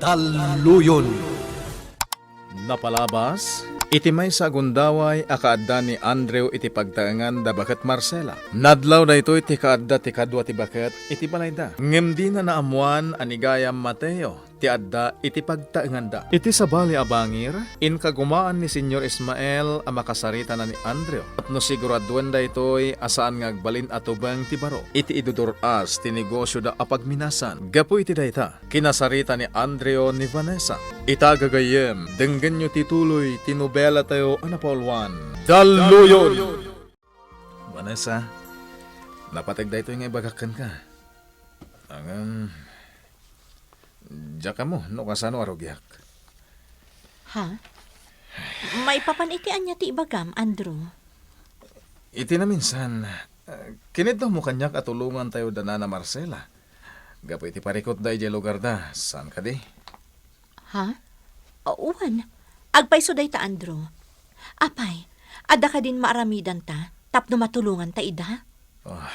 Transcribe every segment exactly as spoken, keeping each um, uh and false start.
Talloyon. Napalabas iti maysa a gundaway a kaadda ni Andrew iti pagtaengan da baket Marcela. Nadlaw daytoy ti kaadda ti kadua ti baket iti balayda. Ngem dina naammoan a ni gayam Mateo ti adda iti pagtaenganda. Iti sabali a bangir, inkagumaan ni Señor Ismael a makasaritana ni Andrew tapno siguraduen daytoy a saan nga agbalin a tubeng ti baro iti idudur-as ti negosioda a pagminasan. Gapu iti dayta, kinasarita ni Andrew ni Vanessa. Ita gagayyem, denggenyo ti tuloy ti nobelatayo a napauluan, Talloyon! Vanessa, napateg daytoy nga ibagak kenka. Ngem, diak ammo no kasano a rugiak. Ha? Maipapan iti ania ti ibagam, Andrew? Iti naminsan, eh, kiniddawmo kaniak a tulongantayo da Nana Marcela. Gapu iti parikutda idiay lugarda, saan kadi? Ha? Wen, agpayso dayta, Andrew. Apay, adda kadin maaramidanta tapno matulonganta ida? Ah,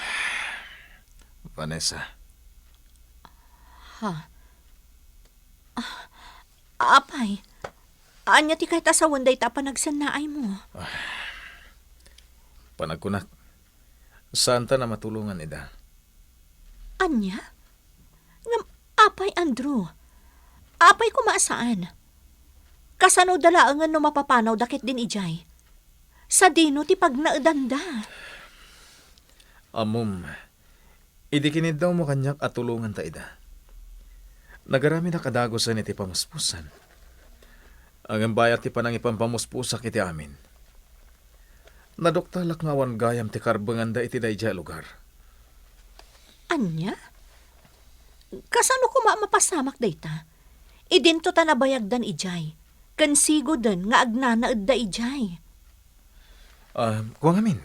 Vanessa. Ha? Ah, apay, ania ti kayat a sawen dayta a panagsennaaymo? Panagkunak, saanta a matulongan ida. Ania? Ngem apay, Andrew? Apay koma a saan? Kasanoda laengen no mapapanawda ketdin idiay? Sadino ti pagnaedanda? Ammom, idi kiniddawmo kaniak a tulonganta ida, nagaramidak a dagusen iti pamuspusan. Ngem bayat ti panangipampamuspusak iti amin, naduktalak nga awan gayam ti karbenganda iti daydiay a lugar. Ania? Kasano koma a mapasamak dayta? Idinto ta nabayagdan idiay, ken sigoden nga agnanaedda idiay. Ah, kua ngamin,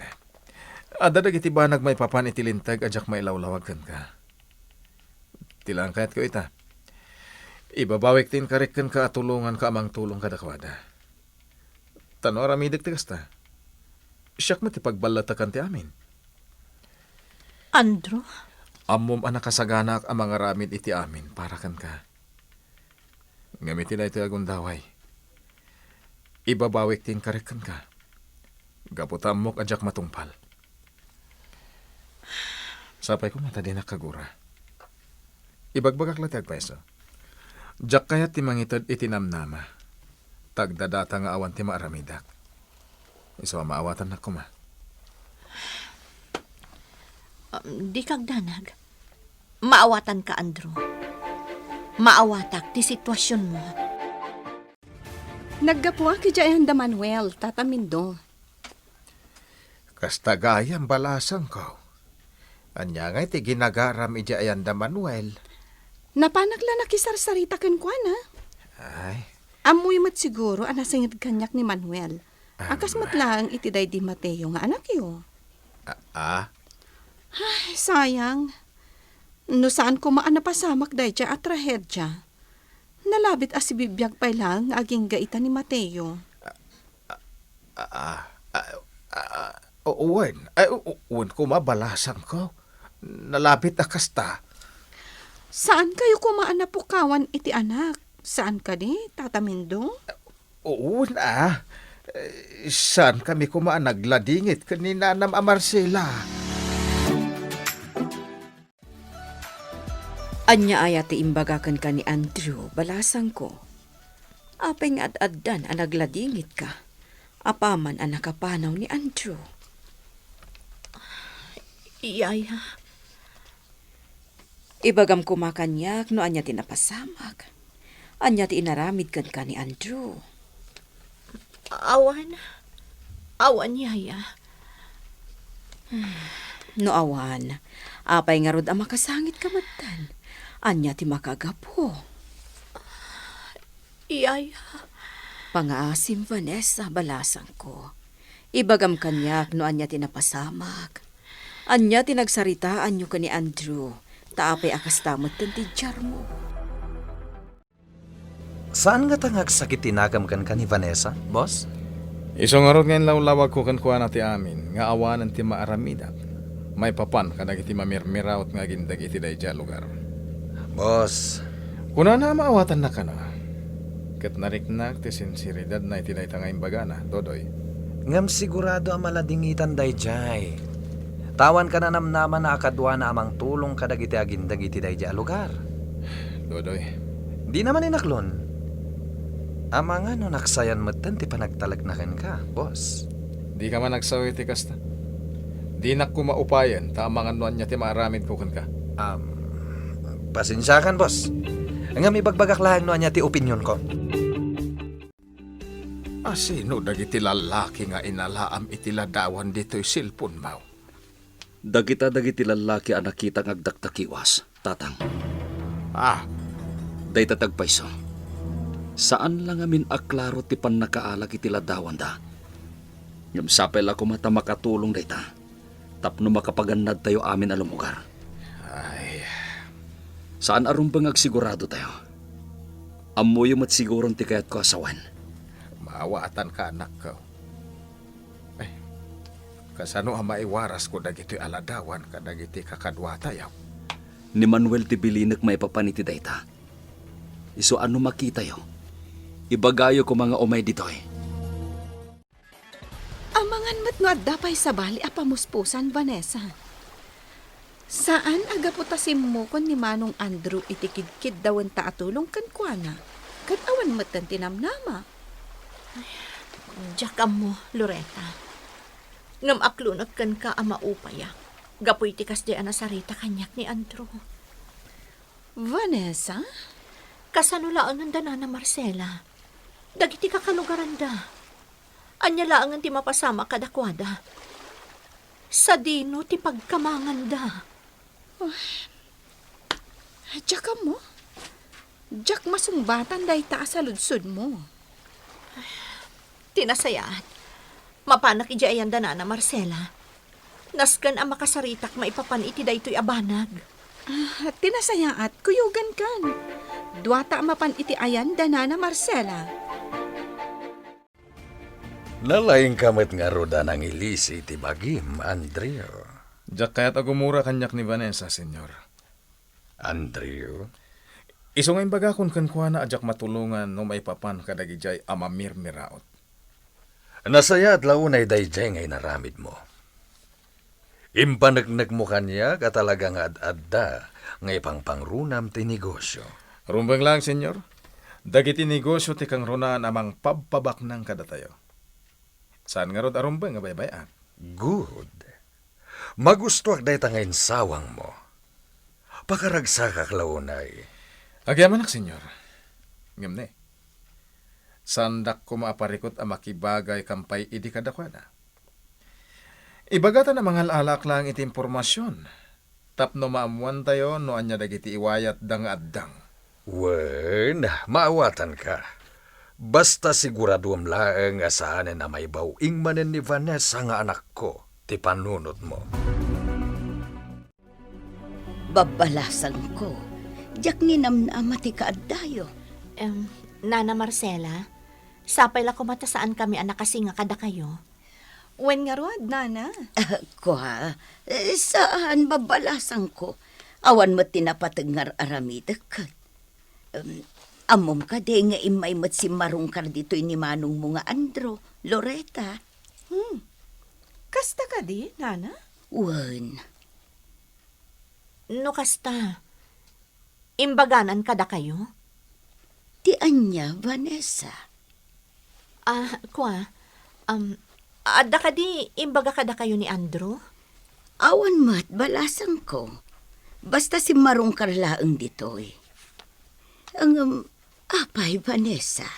adda dagiti banag maipapan iti linteg a diak mailawlawag kenka. Ti laeng kayatko ita, ibabawik ti inkarik kenka a tulonganka a mangtulong kadakuada. Ta no aramidek ti kasta, siak met ti pagballatekan ti amin. Andrew? Ammom a nakasaganaak a mangaramid iti amin para kenka. Ngem iti daytoy a gundaway, ibabawik ti inkarik kenka, gapu ta ammok a diak matungpal. Sapay koma ta dinak kagura. Ibagbagak la ti agpayso. Diak kayat ti mangited iti namnama, ta agdadata nga awan ti maaramidak. Isu a maawatannak koma. Um, dika agdanag. Maawatanka, Andrew. Maawatak ti situasionmo. Naggapuak idiay ayan da Manuel, Tata Mindo. Kasta gayam, balasangko. Ania ngay ti ginagaram idiay ayan da Manuel? Napanak la nakisarsarita kenkuana. Ay. Ammoyo met siguro a nasinged kaniak ni Manuel. A kas met laeng iti daydi Mateo nga anakyo. Ah, ah? Ay, sayang. No saan koma a napasamak daydiay a trahedia, nalabit a sibibiag pay laeng nga agingga ita ni Mateo. Ah, ah, ah, ah, wen, ay, u-, u-, wen koma, balasangko. Nalabit a kasta. Saan kayo koma a napukawan iti anak? Saan kadi, Tata Mindo? Wen, ah. Eh, saan kami koma a nagladingit ken ni Nanam a Marcela? Ania aya ti imbaga kenka ni Andrew, balasangko? Apay nga ad-addan a nagladingitka apaman a nakapanaw ni Andrew? Yaya. Ibagam koma kaniak no ania ti napasamak. Ania ti inaramid kenka ni Andrew? Awan. Awan, yaya. No awan, apay ngarud a makasangitka metten? Ania ti makagapu? Yaya. Pangaasim, Vanessa, balasangko. Ibagam kaniak no ania ti napasamak. Ania ti nagsaritaanyo ken ni Andrew, ta apay a kasta metten ti diarmo? Saan ngata nga agsakit ti nagam kenka ni Vanessa, boss? Isu ngarud nga inlawlawagko kenkuana ti amin nga awanen ti maaramidak maipapan kadagiti mamirmiraut nga agindeg iti daydiay a lugar. Boss, Kunana a maawatanna kano, ket nariknak ti sinseridadna iti dayta nga imbagana, Dodoy. Ngem sigurado a maladingitan daydiay. Tawen, kananamnamana a kaduana a mangtulong kadagiti agindeg iti daydiay a lugar. Dodoy. Dina man inaklon. Amangan no naksayan metten ti panagtalekna kenka, boss. Dika man agsaw iti kasta. Dinak koma upayen ta amangan no ania ti maaramidko kenka. Um, pasensiakan, boss. Ngem ibagbagak laeng no ania ti opinionko. A sino dagiti lallaki nga inalaam iti ladawan ditoy cellphone-mo? Dagita dagiti lallaki a nakitak nga agdakdakiwas, Tatang. Ah. Dayta ti agpayso. Saan la ngamin a klaro ti pannakaalak iti ladawanda. Ngem sapay la koma ta makatulong dayta tapno makapagannadtayo amin a lumugar. Ay. Saan a rumbeng nga agsiguradotayo. Ammoyo met siguron ti kayatko a sawen. Maawatanka, anakko. Ay, kasano a maiwarasko dagitoy a ladawan kadagiti kakaduatayo? Ni Manuel ti bilinek maipapan iti dayta. Isu a no makitayo, ibagayo koma nga umay ditoy. Amangan met no adda pay sabali a pamuspusan, Vanessa. Saan a gapu ta simmukon ni Manong Andrew iti kidkiddawenta a tulong kenkuana, ket awan metten ti namnama. Ay, diak ammo, Loretta. Ngem aklonek kenka a maupayak gapu iti kasdi a nasarita kaniak ni Andrew. Vanessa? Kasano laengen da Nana Marcela? Dagiti kakalugaranda. Ania laengen ti mapasamak kadakuada? Sadino ti pagkamanganda? Diak ammo. Diak masungbatan dayta a saludsodmo. Ti nasayaat, mapanak idiay ayan da Nana Marcela. Nasken a makasaritak maipapan iti daytoy a banag. Ah, ti nasayaat, kuyogankan. Duata a mapan iti ayan da Nana Marcela. Nalaingka met ngarud a nangilisi iti bagim, Andrew. Diak kayat a gumura kaniak ni Vanessa, Señor. Andrew? Isu nga imbagakon kenkuana a diak matulongan no maipapan kadagidiay a mamirmiraot. Nasayaat la unay daydiay nga inaramidmo. Impaneknekmo kaniak a talaga nga ad-adda nga ipangpangrunam ti negosio. Rumbeng laeng, Señor. Dagiti negosio ti kangrunaan a mangpabpabaknang kadatayo. Saan ngarud a rumbeng nga baybay-ak? Good. Magustoak dayta nga insawangmo. Pakaragsakak la unay. Agyamanak, Señor. Ngem ne, saandak koma a parikut a makibagaykan pay idi kadakuada. Ibagatan a mangal-alaak laeng iti impormasion tapno maammoantayo no ania dagiti iwayatda nga addang. Wen, maawatanka. Basta siguraduem laeng a saanen a maibaw-ing manen ni Vanessa nga anakko ti panunotmo. Babbalasangko, diak ninamnama ti kaaddayo. Em, Nana Marcela, sapay la koma ta saankami a nakasinga kadakayo. Wen ngarud, Nana? Ah, kua, eh, saan, babbalasangko. Awan met ti napateg nga ar-aramidek. Em, ammom kadi nga immay met simmarungkar ditoy ni manongmo nga Andrew, Loretta? Hmm. Kasta kadi, Nana? Wen. No kasta, imbaganan kadakayo? Ti ania, Vanessa? Ah, kua, um, adda kadi imbaga kadakayo ni Andrew? Awan met, balasangko. Basta simmarungkar laeng ditoy. Ngem, apay, Vanessa?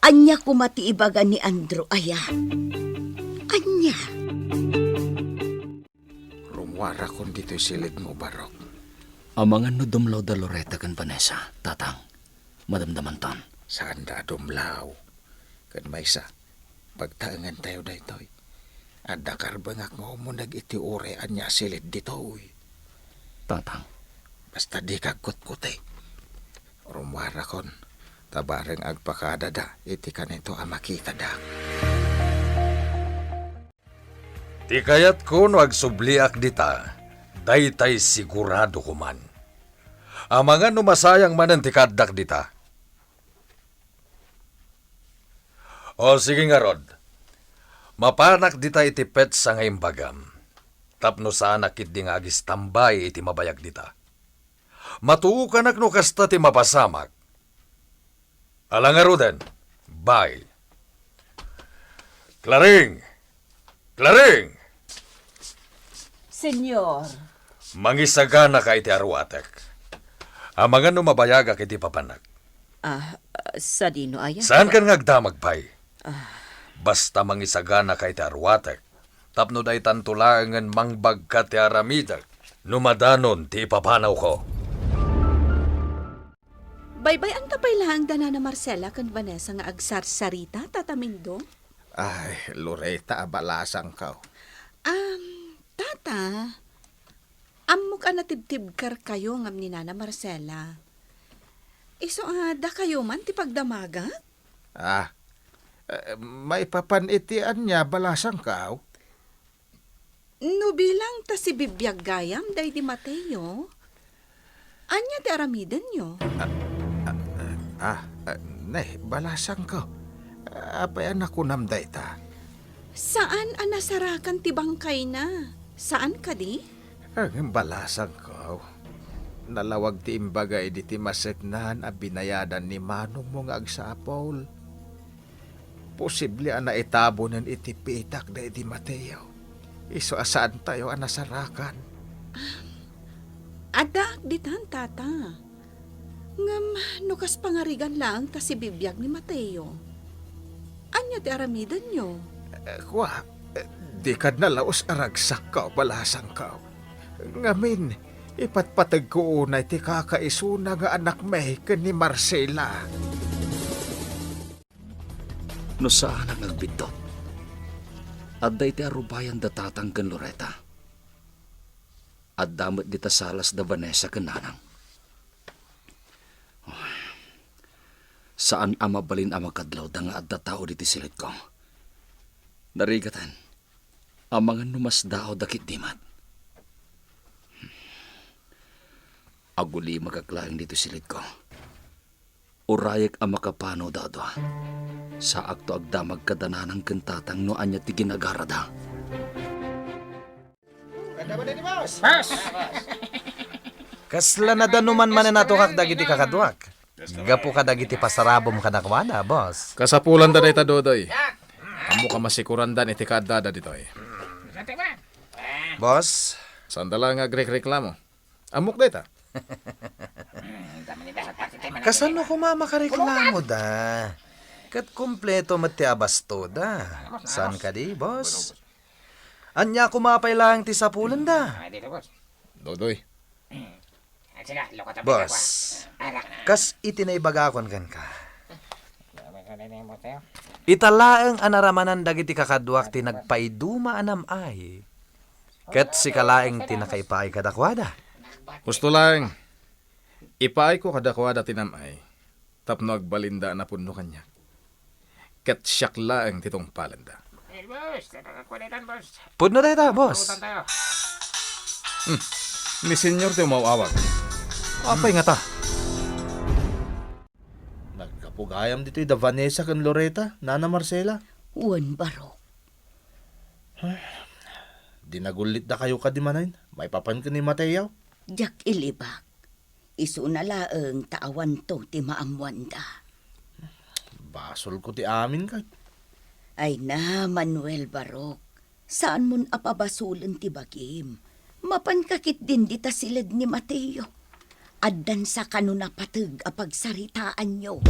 Ania koma ti ibaga ni Andrew aya? Ania? Rummuarakon ditoy silidmo, Barok. Amangan no dumlawda Loretta ken Vanessa, Tatang. Madamdamanton. Saanda a dumlaw. Ken maysa, pagtaengantayo daytoy. Adda karbengak nga umuneg iti uray ania a silid ditoy. Tatang. Basta dika agkutkuti. Rummuarakon, ta bareng agpakadada iti kanito a makitadak. Ti kayatko no agsubliak dita, daytay sigurado koman. Amangan no masayang manen ti kaaddak dita. O, sige ngarud. Mapanak dita iti petsa nga imbagam, tapno saanak ketdi nga agistambay iti mabayag dita. Matuokanak no kasta ti mapasamak. Ala ngaruden, bye. Claring! Claring! Senyor. Mangisaganaka iti aruatek. Amangan no mabayagak iti papanak. Ah, ah, sadino aya? Saankan nga agdamag pay. Ah. Basta mangisaganaka iti aruatek. Tapno daytanto laengen mangbagka ti aramidek no madanon ti ipapanawko. Baybay-anta pay laeng da Nana Marcela ken Vanessa nga agsarsarita, Tata Mindo? Ay, Loreta, a balasangko. Am, Tata, ammok a natibtibkerkayo ngem ni Nana Marcela. Isu a dakayo man ti pagdamagak? Ah, eh, maipapan iti ania, balasangko? No bilang ta sibibiag gayam daydi Mateo, ania ti aramidenyo? Ah, ah, ah, ne, balasangko. Apay a nakunam dayta? Saan a nasarakan ti bangkayna? Saan kadi? Ngem balasangko, nalawag ti imbaga idi ti maseknan a binayadan ni manongmo nga agsapul. Posible a naitabonen iti pitak daydi Mateo. Isu a saantayo a nasarakan. Addaak ditan, Tata. Ngem no kas pangarigan laeng ta sibibiag ni Mateo, ania ti aramidenyo? Eh, kua, eh, dika nalaus a ragsakko, balasangko. Ngamin, ipatpategko unay ti kakaisuna nga anakmi ken ni Marcela. No saanak nga agbiddut, adda iti arubayan da Tatang ken Loreta. Adda met dita salas da Vanessa ken Nanang. Saan a mabalin a makadlawda nga adda tao ditoy silidko. Narigaten, amangan no masdaawda ketdi met. Agulimagak laeng ditoy silidko. Urayek a makapano da a dua. Saakto agdamag kada Nanang ken Tatang no ania ti ginagarada. Boss! Kasla nadanuman manen a tukak dagiti kakaduak gapu kadagiti pasarabom kadakuada, boss. Kasapulanda dayta, Dodoy. Ammok a masikurandan iti kaaddada ditoy. Boss? Saanda laeng nga agrekreklamo. Ammok dayta. Kasano koma makareklamo da? Ket kompleto met ti abastoda. Saan kadi, boss? Ania koma pay laeng ti sapulenda? Dodoy. Boss, kas iti naibagakon kenka, ita laeng a naramanan dagiti kakaduak ti nagpaiduma a nam-ay, ket sika laeng ti nakaipaay kadakuada. Husto laeng, ipaayko kadakuada ti nam-ay tapno agbalinda a napunno kaniak. Ket siak laeng ti tungpalenda. Pudno dayta, boss. Hmm. Ni Senyor ti umaw-awag. Apay ngata? Naggapu gayam ditoy da Vanessa ken Loreta, Nana Marcela? Wen, Barok. Di nagullitdakayo kadi manen, maipapan ken ni Mateo? Diak ilibak. Isuna laeng ta awanto ti maammoanda. Basolko ti amin, ket. Ay na, Manuel Barok. Saanmon a pabasolen ti bagim. Mapanka ketdin dita siled ni Mateo. Addansa kano napateg a pagsaritaanyo.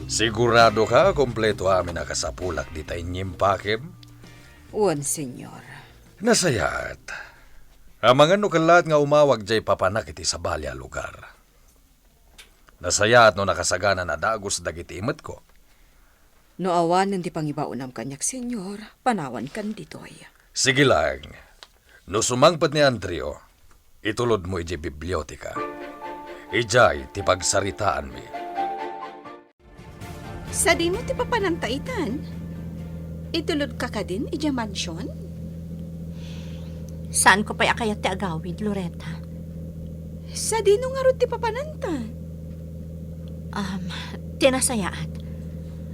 Siguradoka a kompleto amin a kasapulak dita inyimpakem? Wen, Senyor. Nasayaat. Amangan no kellaat nga umawag jay papanak iti sabali a lugar. Nasayaat no nakasaganan a dagus dagiti imetko. No awanen ti pangibaonam kaniak, Senyor, panawankan ditoy. Sige laeng. No sumangpet ni Andrio, itulodmo idiay biblioteka. Idiay ti pagsaritaanmi. Sadino ti papananta itan? Itulodka kadin idiay mansion? Saanko pay a kayat ti agawid, Loreta. Sadino ngarud ti papananta? Um, ti nasayaat,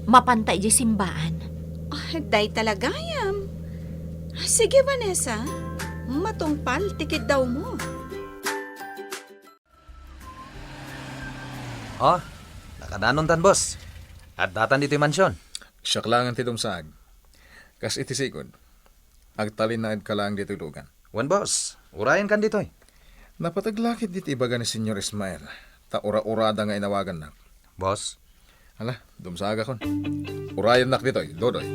mapanta idiay simbaan. Ah, dayta la gayam. Sige, Vanessa, matungpal ti kiddawmo. Oh, nakadanontan, boss. Addatan ditoy mansion. Siak laeng ti dumsaag. Kas iti sigud, agtalinaedka laeng ditoy lugan. Wen, boss. Urayenkan ditoy. Napateg la ketdi ti ibaga ni Señor Ismael, ta ura-urada nga inawagannak. Boss? Ala, dumsaagakon. Urayennak ditoy, Dodoy.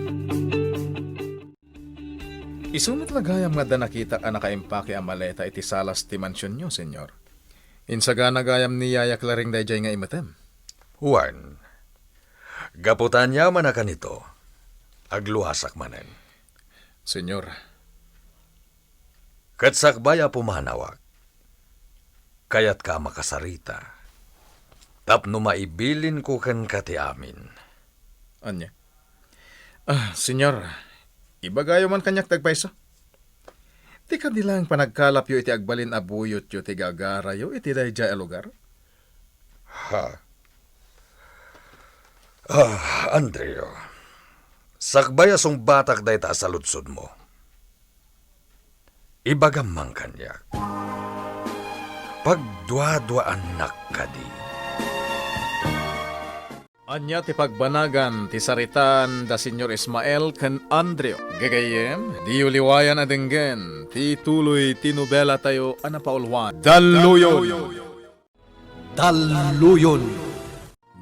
Isu met la gayam nga adda nakitak a nakaimpake a maleta iti salas ti mansionyo, Señor. Insagana gayam ni Yaya Claring daydiay nga imetem. Wen, gapu ta aniaman a kanito, agluasak manen. Señor. Ket sakbay a pumanawak, kayatka a makasarita tapno maibilinko kenka ti amin. Ania? Ah, Señor, ibagayo man kaniak ti agpayso. Ti kadi laeng panagkalapyo iti agbalin a buyotyo ti gagarayo iti daydiay a lugar? Ha? Ah, Andrew, sakbay a sungbatak dayta a saludsodmo, ibagam man kaniak. Pagduaduaannak kadi. Ania ti pagbanagan ti saritaan da Señor Ismael ken Andrew? Gagayyem, diyo liwayan a denggen ti tuloy ti nobelatayo a napauluan, Dalluyon! Dalluyon.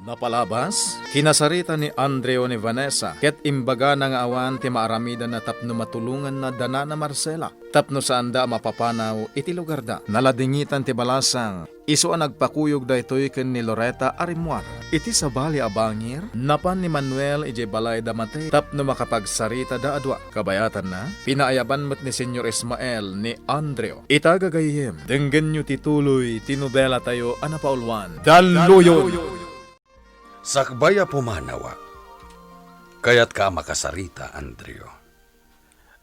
Napalabas, kinasarita ni Andrew ni Vanessa, ket imbagana nga awan ti maaramidanna tapno matulonganna da Nana Marcela, tapno saanda a mapapanaw iti lugarda. Naladingitan ti balasang, isu a nagpakuyog daytoy ken ni Loreta a rimmuar. Iti sabali a bangir, napan ni Manuel idiay balay da Mateo tapno makapagsaritada a dua. Kabayatanna, pinaayaban met ni Señor Ismael ni Andrew. Ita, gagayyem, denggenyo ti tuloy ti nobelatayo a napauluan, Dalluyon! Sakbay a pumanawak, kayatka a makasarita, Andrew,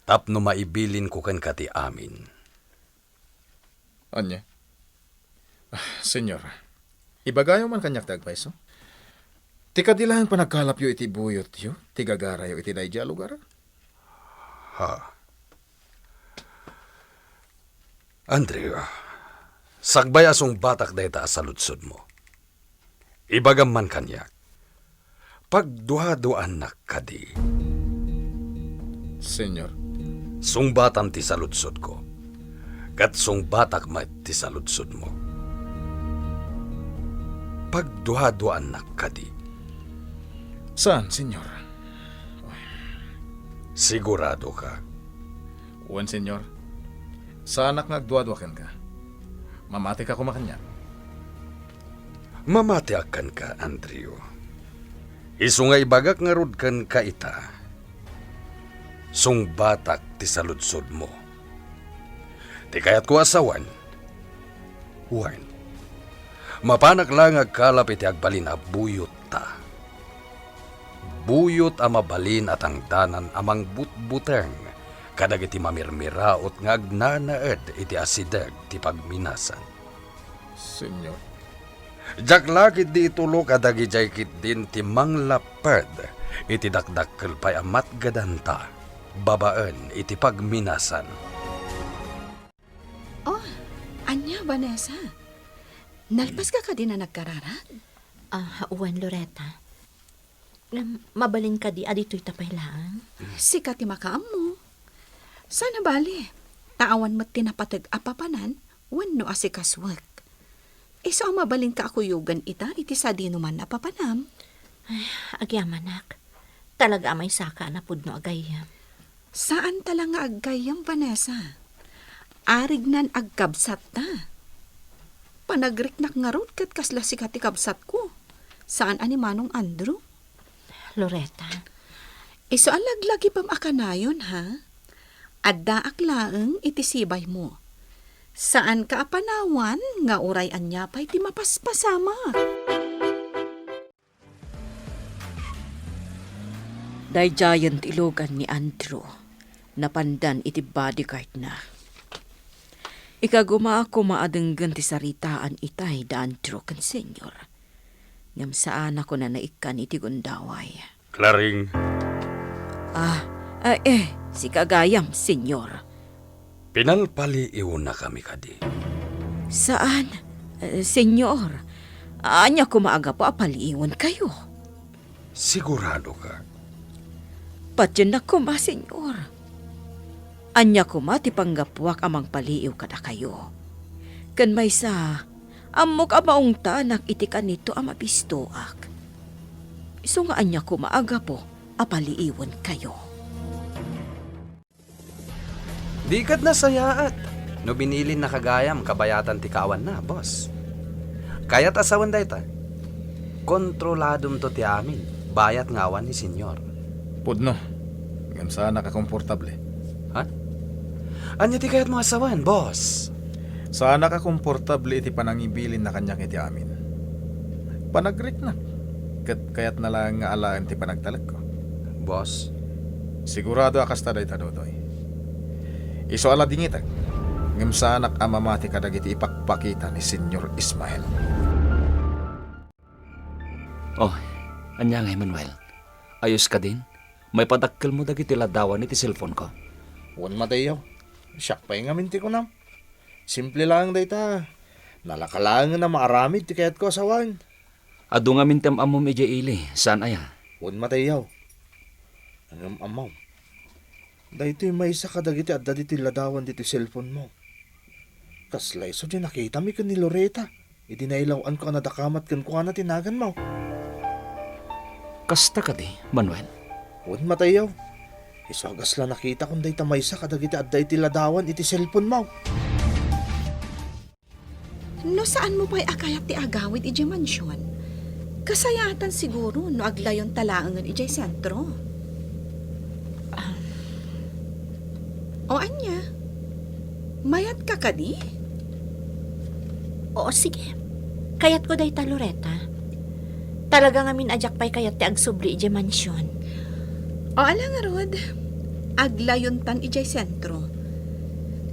tapno maibilinko kenka ti amin. Ania? Ah, Señor, ibagayo man kaniak ti agpayso. Ti kadi laeng panagkalapyo iti buyotyo, ti gagarayo iti daydiay a lugar? Ha? Andrew, sakbay a sungbatak dayta a saludsodmo, ibagam man kaniak, pagduaduaannak kadi. Señor. Sungbatam ti saludsodko, ket sungbatak met ti saludsodmo. Pagduaduaannak kadi. Saan, Señor? Sigurado ka? Wen, Señor. Saanak nga agduadua kenka. Mamatika koma kaniak. Mamatiak kenka, Andrew. Isu nga ibagak ngarud kenka ita, sungbatak ti saludsodmo. Ti kayatko a sawen, wen, mapanak la nga agkalap iti agbalin a buyotta. Buyot a mabalin a tangdanan a mangbutbuteng kadagiti mamirmiraot nga agnanaed iti asideg ti pagminasan. Señor. Diak la ketdi itulo kadagidiay ketdin ti manglapped iti dakdakkel pay a matgadanta babaen iti pagminasan. Oh, ania, Vanessa? Nalpaska kadi a nagkararag? Ah, wen, Loretta. Ngem, mabalin kadi a ditoyta pay laeng? Sika ti makaammo. Saan a bale, ta awan met ti napateg a papanan wenno asikasuek. Isu a mabalinka a kuyogen ita iti sadinoman a papanam. Ay, agyamanak. Talaga a maysaka a napudno a gayyem. Saanta la nga aggayyem, Vanessa. Arignan agkabsatta. Panagriknak ngarud ket kasla sika ti kabsatko. Saan a ni Manong Andrew. Loretta. Isu a laglagipem a kanayon, ha? Addaak laeng iti sibaymo. Saanka a panawan nga uray ania pay ti mapaspasamak. Daydiayen ti ilugan ni Andrew. Napandan iti bodyguardna. Ikaguma koma a denggen ti saritaan itay da Andrew ken Senyor. Ngem saanak a naikkan iti gundaway. Claring. Ah, ah, eh, sika gayam, Senyor. Pinalpaliiwennakami kadi? Saan, eh, Senyor. Ania koma a gapu a paliiwenkayo? Sigurado ka? Patiennak koma, Senyor. Ania koma ti panggapuak a mangpaliiw kadakayo? Ken maysa, ammok a maungtanak iti kanito a mabistoak. Isu nga ania koma a gapu a paliiwenkayo? Di ket nasayaat no binilinnaka gayam kabayatan ti kaawanna, boss. Kayat a sawen dayta. Kontroladomto ti amin, bayat nga awan ni Senyor. Pudno. Ngem saanak a komportable. Ha? Ania ti kayatmo a sawen, boss? Saanak a komportable iti panangibilinna kaniak iti amin. Panagriknak, ket kayatna laeng nga alaen ti panagtalekko. Boss? Sigurado a kasta dayta, Dodoy. Isu a ladingitek, ngem saanak a mamati kadagiti ipakpakita ni Senyor Ismael. Oh, ania ngay, Manuel? Ayos kadin? Maipadakkelmo dagiti ladawan iti cellphone-ko? Wen, Mateo. Siak pay ngamin ti kunam. Simple laeng dayta. Nalaka laengen a maaramid ti kayatko a sawen. Adu ngamin ti am-ammom idiay ili, saan aya? Wen, Mateo. Ngem ammom, daytoy maysa kadagiti adda ditoy ladawan ditoy cellphone-mo. Kasla isu ti nakitami ken ni Loreta idi nailaw-anko a nadakamat kenkuana ti naganmo. Kasta kadi, Manuel? Wen, Mateo. Isu a kasla nakitakon dayta maysa kadagiti adda iti ladawan iti cellphone-mo. No saanmo pay a kayat ti agawid idiay mansion, kasayaatan siguro no aglayonta laengen idiay sentro. Ah. O ania? Mayatka kadi? Oo, sige. Kayatko dayta, Loreta. Talaga ngamin a diak pay kayat ti agsubli idiay mansion. O, ala ngarud, aglawontan idiay sentro.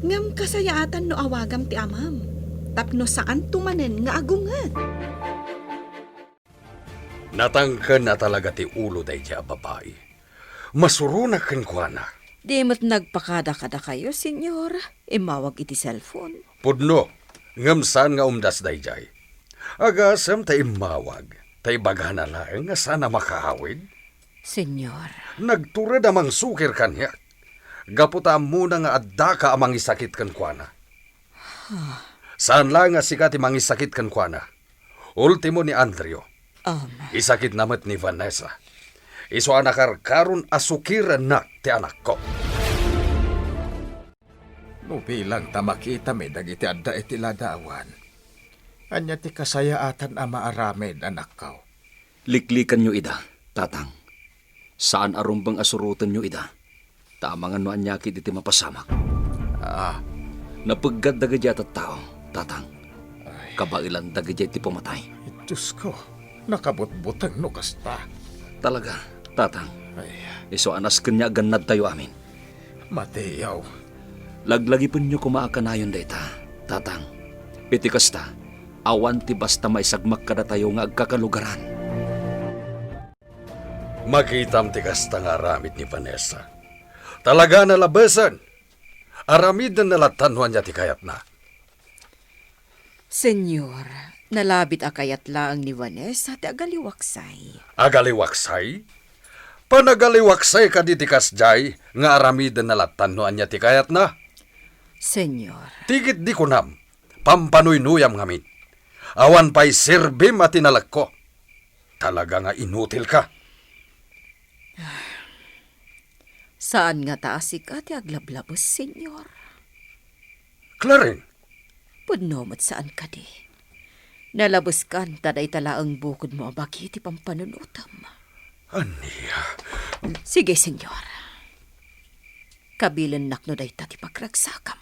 Ngem kasayaatan no awagam ti amam, tapno saanto manen nga agunget. Natangken a talaga ti ulo daydiay a babai. Masuronak kenkuana. Di met nagpakada kadakayo, Senyor, immawag iti cellphone? Pudno, ngem saan nga umdas daydiay. Agasem ta immawag, ta ibagana laeng nga saan a makaawid. Senyor. Nagtured a mangsukir kaniak. Gapu ta ammona nga addaka a mangisakit kenkuana. Saan laeng a sika ti mangisakit kenkuana. Ultimo ni Andrew. Um. Isakitna met ni Vanessa. Isu a nakarkaron a sukirennak ti anakko. No bilang ta makitami dagiti adda iti ladawan, ania ti kasayaatan a maaramid, anakko? Liklikanyo ida, Tatang. Saan a rumbeng a surotenyo ida, ta amangan no ania ketdi ti mapasamak. Ah. Napeggat dagiti a tattao, Tatang. Ay. Kabaelan dagiti ti pumatay. Diosko, nakabutbuteng no kasta. Talaga, Tatang. Ay. Isu a nasken nga agannadtayo amin. Mateo. Laglagipenyo koma a kanayon dayta, Tatang. Iti kasta, awan ti basta maisagmak kadatayo nga agkakalugaran. Makitam ti kasta nga aramid ni Vanessa. Talaga a nalabesen. Aramidenna lattan no ania ti kayatna. Senyor, nalabit a kayat laeng ni Vanessa ti agaliwaksay. Agaliwaksay? Panagaliwaksay kadi ti kasdiay nga aramidenna lattan no ania ti kayatna? Senyor. Ti ketdi kunam, pampanuynuyam ngamin. Awan pay serbim a tinalekko. Talaga nga inutil ka. Saan ngata a sika ti aglablabes, Senyor? Clarin! Pudno met saan kadi. Nalabeskan ta dayta laeng bukodmo a bagi ti pampanunotem. Ania? Sige, Senyor. Kabilennak no dayta ti pagragsakam.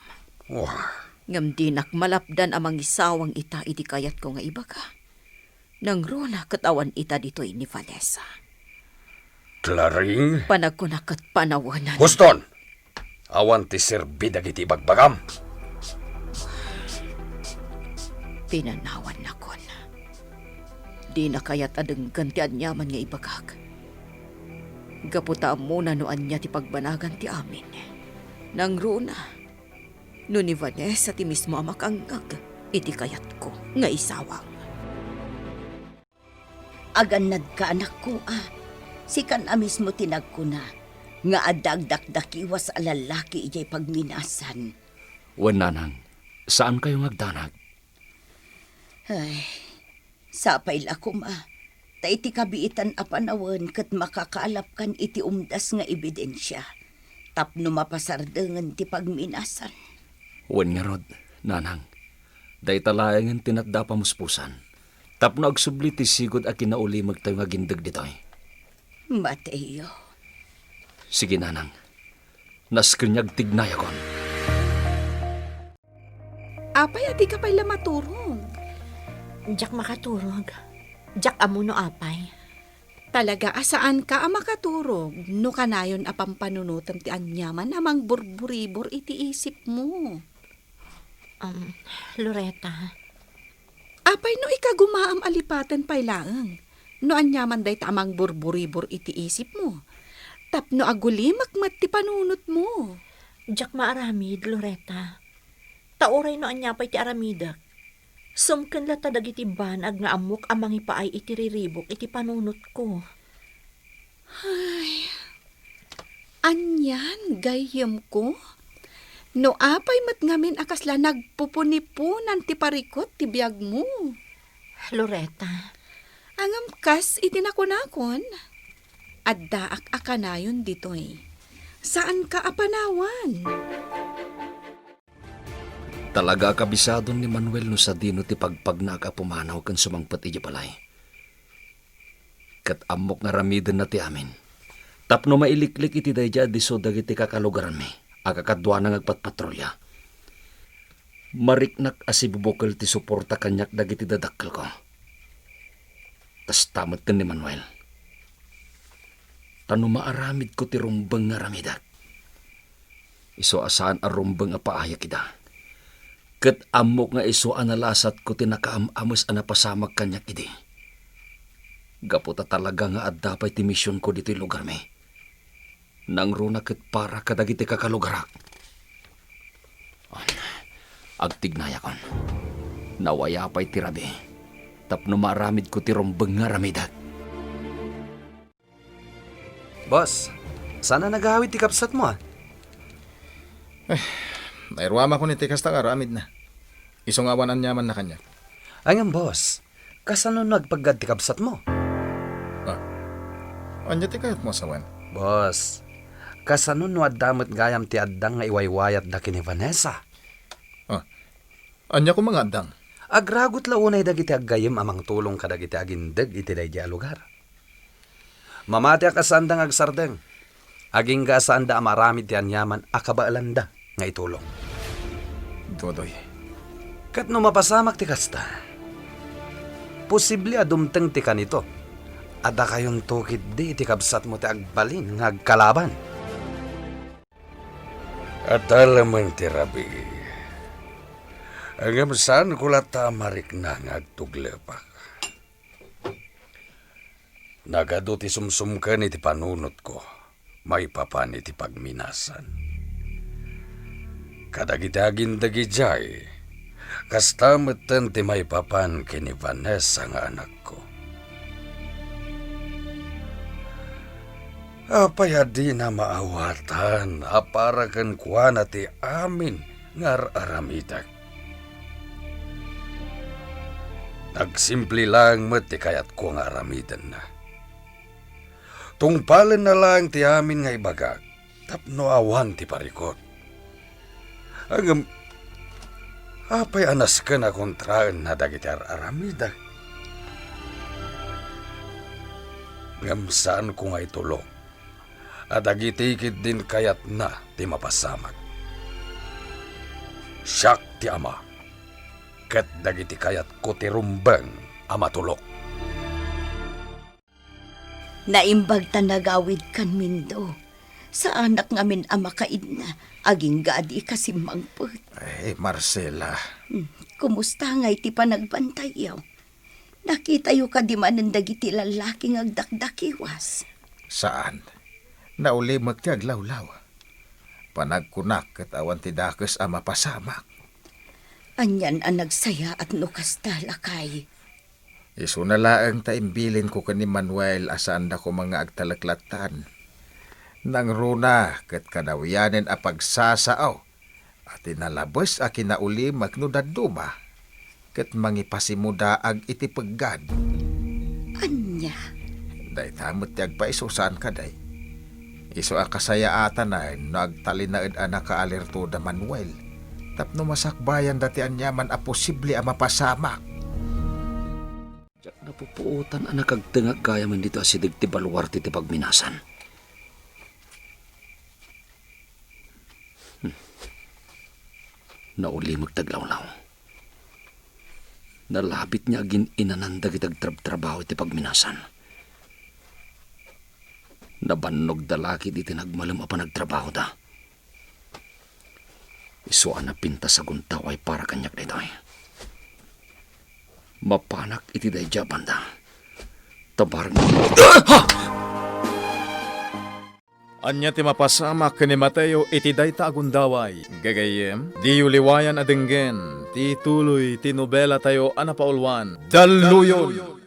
Wah. Ngem dinak malapdan a mangisawang ita iti kayatko nga ibaga. Nangruna ket awan ita ditoy ni Vanessa. Claring? Panagkunak ket panawen. Huston! Awan ti serbi dagiti ibagbagam. Pinanawannakon. Dina kayat a denggen ti aniaman nga ibagak. Gapu ta ammona no ania ti pagbanagan ti amin. Nangruna, no ni Vanessa ti mismo a makangngeg iti kayatko nga isawang. Agannadka, anakko, a. Sikan a mismo ti nagkuna nga adda agdakdakiwas a lallaki idiay pagminasan. Wen, nanang, saankayo nga agdanag. Ay, sapay la koma, ta iti kabiitan a panawen ket makakaalapkan iti umdas nga ebidensia tapno mapasardengen ti pagminasan. Wen ngarud, nanang, dayta laengen ti natda a pamuspusan tapno agsubli ti sigud a kinaulimegtayo nga agindeg ditoy. Mateyo. Sige, nanang. Nasken nga agtignayakon. Apay, a dika pay la maturog? Diak makaturog. Diak ammo no apay. Talaga a saanka a makaturog no kanayon a pampanunotem ti aniaman a mangburburibor iti isipmo. Um, Loretta. Apay no ikagumaam a lipaten pay laeng no aniaman dayta a mangburburibor iti isipmo, tapno agulimek met ti panunotmo. Diak maaramid, Loretta. Ta uray no ania pay ti aramidek, sumken latta dagiti banag nga ammok a mangipaay iti riribuk iti panunotko. Ay, anian, gayyemko? No apay met ngamin a kasla nagpupuniponan ti parikut ti biagmo? Loretta. Ngem kas iti nakunakon, addaak a kanayon ditoy. Saanka a panawan. Talaga a kabisadon ni Manuel no sadino ti pagpagnaak a pumanaw ken sumangpet idiay balay. Ket ammok nga aramidenna ti amin. Tapno mailiklik iti daydiay a disso dagiti kakalugaranmi a kakaduana nga agpatpatrolya. Mariknak a sibubukel ti suporta kaniak dagiti dadakkelko. Kasta met ken ni Manuel. Ta no maaramidko ti rumbeng nga aramidek, isu a saan a rumbeng a paayek ida. Ket ammok nga isu a nalasatko ti nakaam-ames a napasamak kaniak idi. Gapu ta talaga nga adda pay ti misionko ditoy lugarmi. Nangruna ket para kadagiti kakalugarak. Agtignayakon. Nawaya pay ti rabii tapno maaramidko ti rumbeng nga aramidek. Boss, saan a nagawid ti kabsatmo, a? Eh, nairuamakon iti kasta nga aramidna. Isu nga awan aniamanna kaniak. Ay ngem, boss, kasano no agpaggad ti kabsatmo? Ah, ania ti kayatmo a sawen? Boss, kasano no adda met gayam ti addang nga iwaywayatda ken ni Vanessa? Ah, ania koma nga addang? Agragut la unay dagiti aggayyem a mangtulong kadagiti agindeg iti daydiay a lugar. Mamatiak a saanda nga agsardeng. Agingga a saanda a maaramid ti aniaman a kabaelanda nga itulong. Dodoy. Ket no mapasamak ti kasta, posible a dumteng ti kanito a dakayonto ketdi iti kabsatmo ti agbalin nga agkalaban. Adda laeng ti rabii. Ngem saanko latta a marikna nga agtuglepak. Nagadu ti sumsumken iti panunotko maipapan iti pagminasan. Kadagiti agindeg idiay, kasta metten ti maipapan ken ni Vanessa nga anakko. Apay a dina maawatan a para kenkuana ti amin nga ar-aramidek? Nagsimple laeng met ti kayatko nga aramidenna. Tungpalenna laeng ti amin nga ibagak tapno awan ti parikut. Ngem apay a nasken a kontraenna dagiti ar-aramidek? Ngem saanko nga itulok a dagiti ketdin kayatna ti mapasamak. Siak ti ama, ket dagiti kayatko ti rumbeng a matulok. Naimbag ta nagawidkan, Mindo. Saanak ngamin a makaidna, agingga a dika simmangpet. Ay, Marcela. Hmm. Kumusta ngay ti panagbantayyo? Nakitayo kadi manen dagiti lallaki nga agdakdakiwas? Saan. Naulimek ti aglawlaw. Panagkunak ket awan ti dakes a mapasamak. Anian a nagsayaat no kasta, lakay. Isuna laeng ta imbilinko ken ni Manuel a saanda koma nga agtalek lattan. Nangruna ket kadawianen a pagsasao a ti nalabes a kinaulimek no dadduma ket mangipasimudaag iti peggad. Ania? Dayta met ti agpaiso, saan kadi? Isu a kasayaatanan no agtalinaed a nakaalerto da Manuel tapno masakbayanda ti aniaman a posible a mapasamak. Diak napupuotan a nakagtengak gayamen ditoy asideg ti baluarte ti pagminasan. Hmm. Naulimek ti aglawlaw. Nalabit nga agin-inanan dagiti agtrabtrabaho iti pagminasan. Nabannogda la ketdi iti nagmalem a panagtrabahoda. Isu a napintas a gundaway para kaniak daytoy. Mapanak iti daydiay a banda. Tabareng. Ah! Ha! Ania ti mapasamak ken ni Mateo iti dayta a gundaway? Gagayyem, diyo liwayan a denggen ti tuloy ti nobelatayo a napauluan, Dalluyon!